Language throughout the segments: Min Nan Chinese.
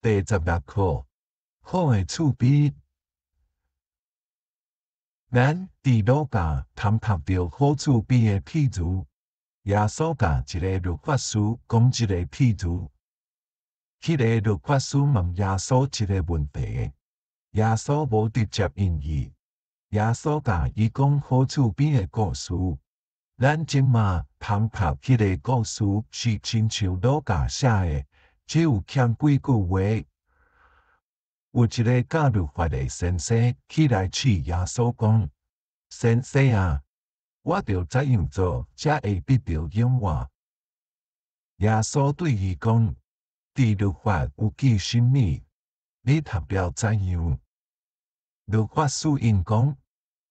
第十六課，好的厝邊。咱佇路加通讀著好厝邊的譬喻，耶穌共一个律法師講這個譬喻。彼个律法師問耶穌一个問題，耶穌無直接應伊。耶穌共伊講好厝邊的故事。咱這馬通讀彼个故事是親像路加寫的，只有欠幾句話。有一个教律法的先生起來試耶穌講：先生啊，我著怎樣做才會得著永活？耶穌對伊講：佇律法有記啥物？你讀了怎樣？律法師應講：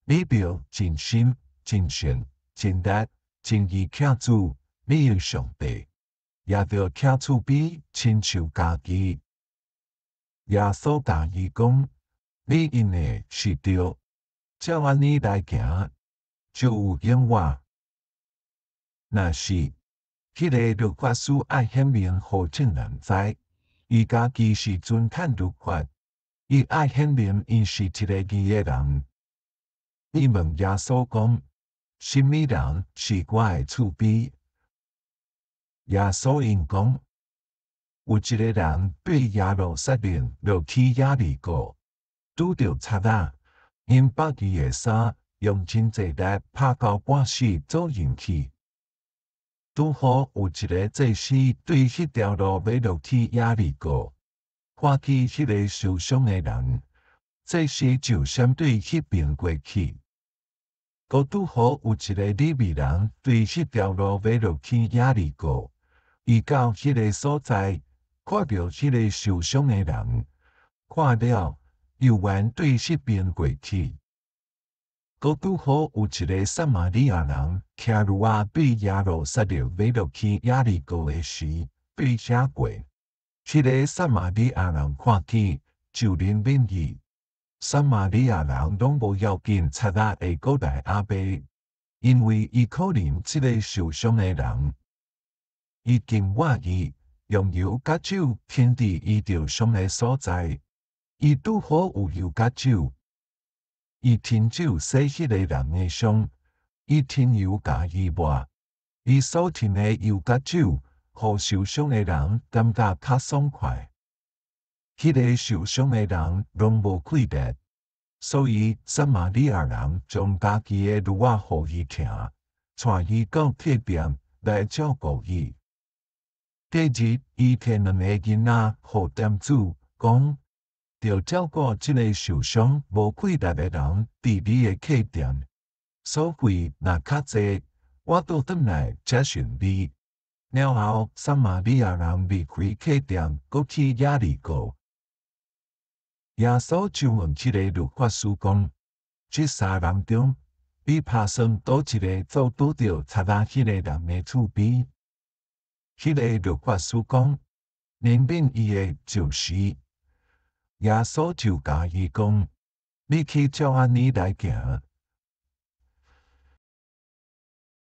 你著盡心、盡性、盡力、盡意疼主你的上帝，也著疼厝邊親像家己。耶穌共伊講：你應的是對，照按呢來行，就有永活。若是，彼个律法師愛顯明予眾人知，伊家己是遵趁律法，伊愛顯明伊是一个義的人。伊問耶穌講：啥物人是我的厝邊？耶穌應講：有一个人對耶路撒冷落去耶利哥，拄著賊仔，𪜶縛伊的衫，用真濟力拍到半死，走入去。拄好有一个祭司對彼條路欲落去耶利哥，看見彼个受傷的人，祭司就閃對彼邊過去。閣拄好有一个利未人對彼條路欲落去耶利哥，伊到彼个所在，看著彼个受傷的人，看了猶原對彼邊過去。閣拄好有一个撒瑪利亞人騎驢仔對耶路撒冷欲落去耶利哥的時，對遮過。彼个撒瑪利亞人看見，就憐憫伊。撒瑪利亞人攏無要緊，賊仔會閣來壓迫，因為伊可憐這个受傷的人，伊緊握伊，用油佮酒添佇伊著傷的所在。伊拄好有油佮酒，伊添酒洗彼個人的傷，伊添油共伊抹，伊所添的油佮酒，予受傷的人感覺較爽快。彼个受傷的人攏無氣力，所以撒瑪利亞人將家己的驢仔予伊騎，帶伊到客店來照顧伊。隔日，伊提兩個銀仔予店主，講：著照顧這个受傷無氣力的人，佇你的客店，所費若較濟，我倒轉來才還你。了後，撒瑪利亞人離開客店，閣去耶利哥。耶穌就問這个律法師講：這三人中，你拍算佗一个做拄著賊仔彼个人的厝邊？彼个律法師講：憐憫伊的就是。耶穌就共伊講：你去照按呢來行。